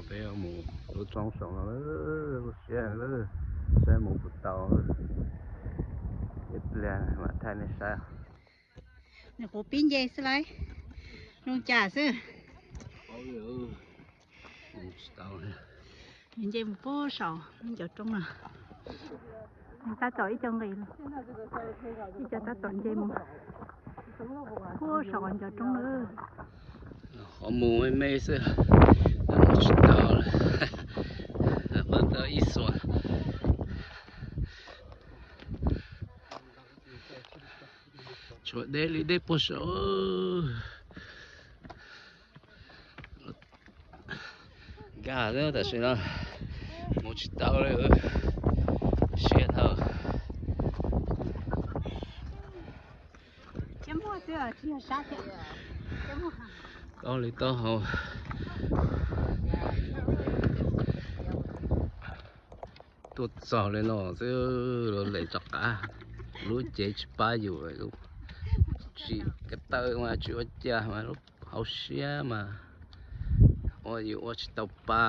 Peb mus lub roob saum no lawm, lub siab lawm, saib mus puas tau. Ib pliag mam thaij nej saib. Nws kuv pib nce xwb lauj, zoo cas xwb. Nws nce mus puag saum ncov roob no. Nws tab tom ib co nqis, ib co tab tom nce mus puag saum ncov roob lawm. Qhov mus me me xwb, mus tsis tau, mus tau ib xuas. Tshuav deb li deb puag saud. Nkag tam sim no mus tsis tau li, siab dhau. Taub li taub hau. Tuaj txog li no xwb los lem rov qab, lub cev tsis pab yus, tsim ko taw mas tsis ua cas mas lub hauv siab mas ua yus ua tsis tau pa,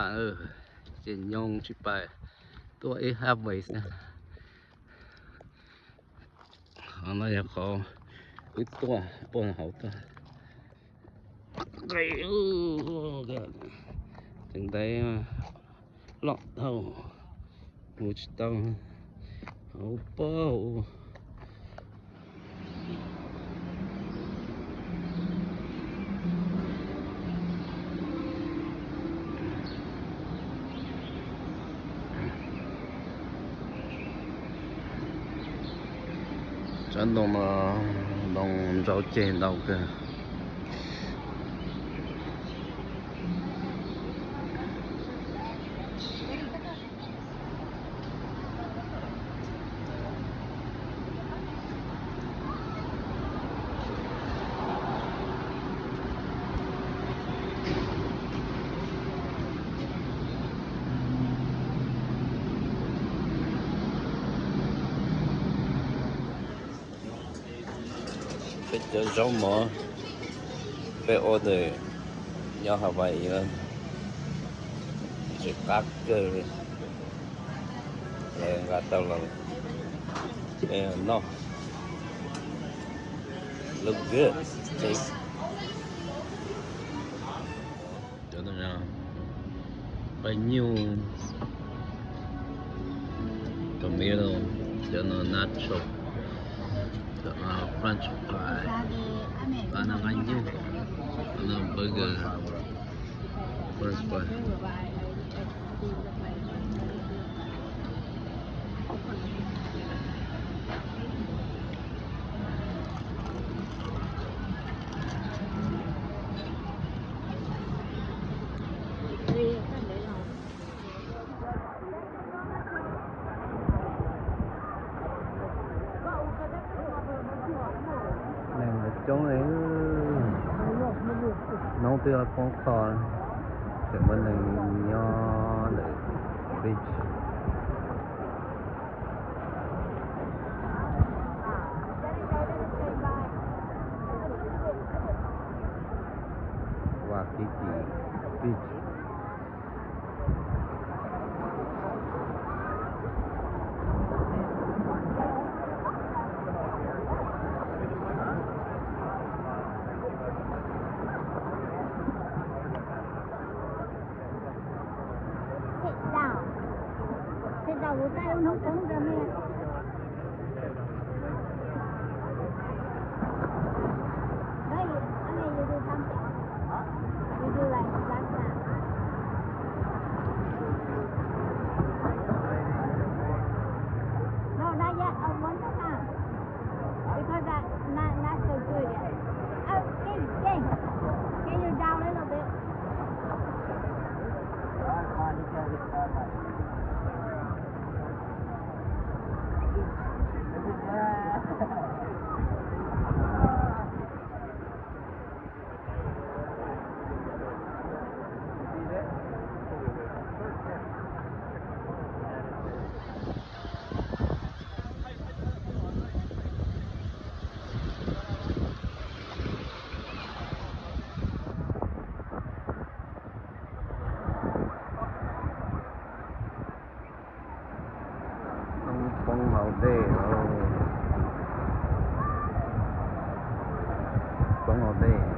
ces nyoog tsis pais, tuaj ib hab vej xwb. Qhov no yog qhov wb tuaj puag hauv tuaj, nqis tus ntaiv loj dhau, mus tsis tau, hauv pob hauv. Tsob ntoo no, ntoo ntsauv ceg ntau kawg. Peb cov zaub mov peb order nyob Hawaii, ntxim qab kawg li. Lawv nqa tau los peb noj. Look good, taste. Cov no paj nyuj, tomato, cov no nacho, cov no French fry, qab no paj nyuj, qab no burger, French fry. Neeg coob li, hnub twb yuav poob qho, tseem muaj neeg nyob ntawm beach. Waikiki Beach. Sit down. Sit down, kuv thaij lub hnub poob rau nej. Babe, I mean, you do something. You do like that. No, not yet. I want to come. Because that not, not so good yet. Oh, Jane, Jane, can you down a little bit? Poob hauv ntej lawm. Poob hauv ntej.